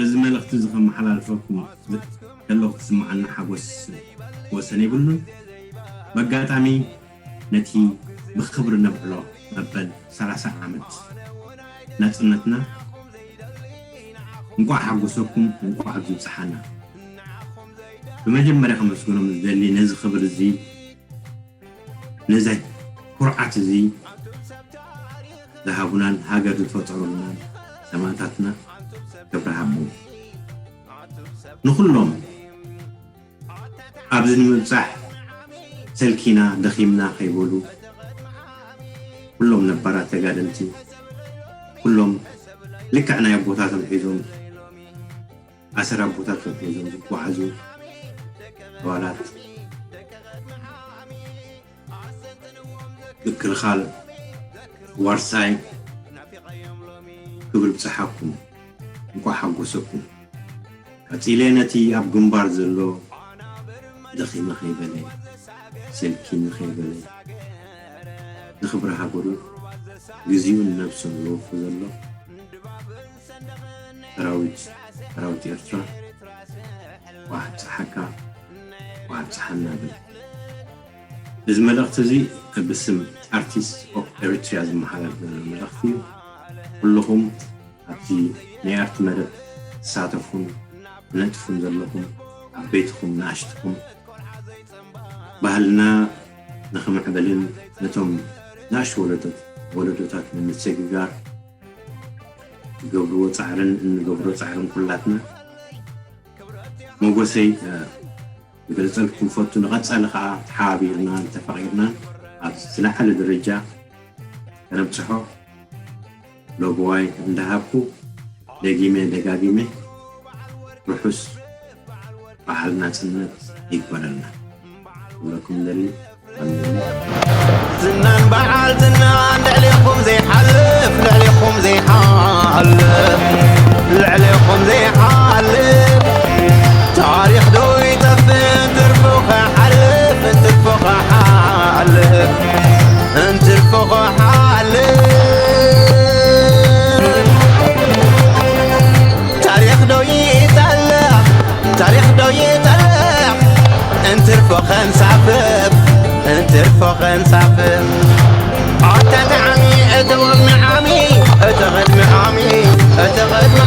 እዚ መልእኽቲ እዚ ከመሓላልፈኩም ከለኹ ዝስምዓኒ ሓጎስ ወሰን የብሉን። በጋጣሚ ነቲ ብኽብሪ ነብዕሎ መበል ሰላሳ ዓመት ናጽነትና እንቋዕ ሓጎሰኩም፣ እንቋዕ ኣብዚ ብጽሓና። ብመጀመርያ ከመስግኖም ዝደሊ ነዚ ክብሪ እዚ፣ ነዚ ኩርዓት እዚ ዝሃቡናን ሃገር ዝፈጠሩልናን ሰማእታትና ክብሪ ሃቦም። ንኹሎም ኣብዚ ንምብጻሕ ሰልኪና ደኺምና ከይበሉ፣ ኩሎም ነባራት ተጋደልቲ፣ ኩሎም ልክዕ ናይ ኣቦታቶም ሒዞም ኣሰር ኣቦታቶም ሒዞም ዝጓዓዙ ኣባላት ምክልኻል ዋርሳይ፣ ክብሪ ብጽሓኩም፣ እንቋዕ ሓጎሰኩም። ቀጺለ ነቲ ኣብ ግንባር ዘሎ ደኺመ ከይበለ፣ ሰልኪኒ ከይበለ፣ ንኽብሪ ሃገሩ ግዜኡን ነብሱን ዘወፊ ዘሎ ሰራዊት፣ ሰራዊት ኤርትራ፣ እንቋዕ ኣብጽሓካ፣ እንቋዕ ኣብጽሓና እብል። እዚ መልእኽቲ እዚ ብስም ኣርቲስት ኦፍ ኤሪትሪያ ዝመሓላለፍ ዘሎ መልእኽቲ እዩ። ኩልኹም ኣብቲ ናይ ኣርት መደብ ትሳተፉን ትነጥፉን ዘለኹም ዓበይትኹም ንኣሽትኹም፣ ባህልና ንኽምዕብልን ነቶም ንኣሽቱ ወለዶ-፣ ወለዶታት ንምስግጋር ትገብርዎ ጻዕርን እንገብሮ ጻዕርን ኩላትና መጎሰይ፣ እ፣ ክገልጸልኩም ፈቱ። ንቐጻሊ ኸኣ ተሓባቢርናን ተፋቒርናን ኣብ ዝለዓለ ደረጃ ከነብጽሖ ለበዋይ እንዳሃብኩ፣ ደጊመ ደጋጊመ ርሑስ በዓል ናጽነት ይግበረልና ክብለኩም ደሊ። ኣሜን። ዝናን በዓል ዝናን ልዕሌኹም ዘይሓልፍ፣ ልዕሌኹም ዘይሓልፍ፣ ልዕሌኹም ዘይሓልፍ። ታሪኽ ዶ ይጠፍእ እንትርፎ ክሓልፍ፣ እንትርፎ ክሓልፍ፣ እንትርፎ ክሓልፍ። ታሪኽ ዶ ይጠልቕ፣ ታሪኽ ዶ ይጠልቕ፣ እንትርፎ ከንሳፍፍ፣ እንትርፎ ከንሳፍፍ። ኣታ ጥዓሚ፣ እቲ ቅድሚ ዓሚ፣ እቲ ቅድሚ ዓሚ፣ እቲ ቅድሚ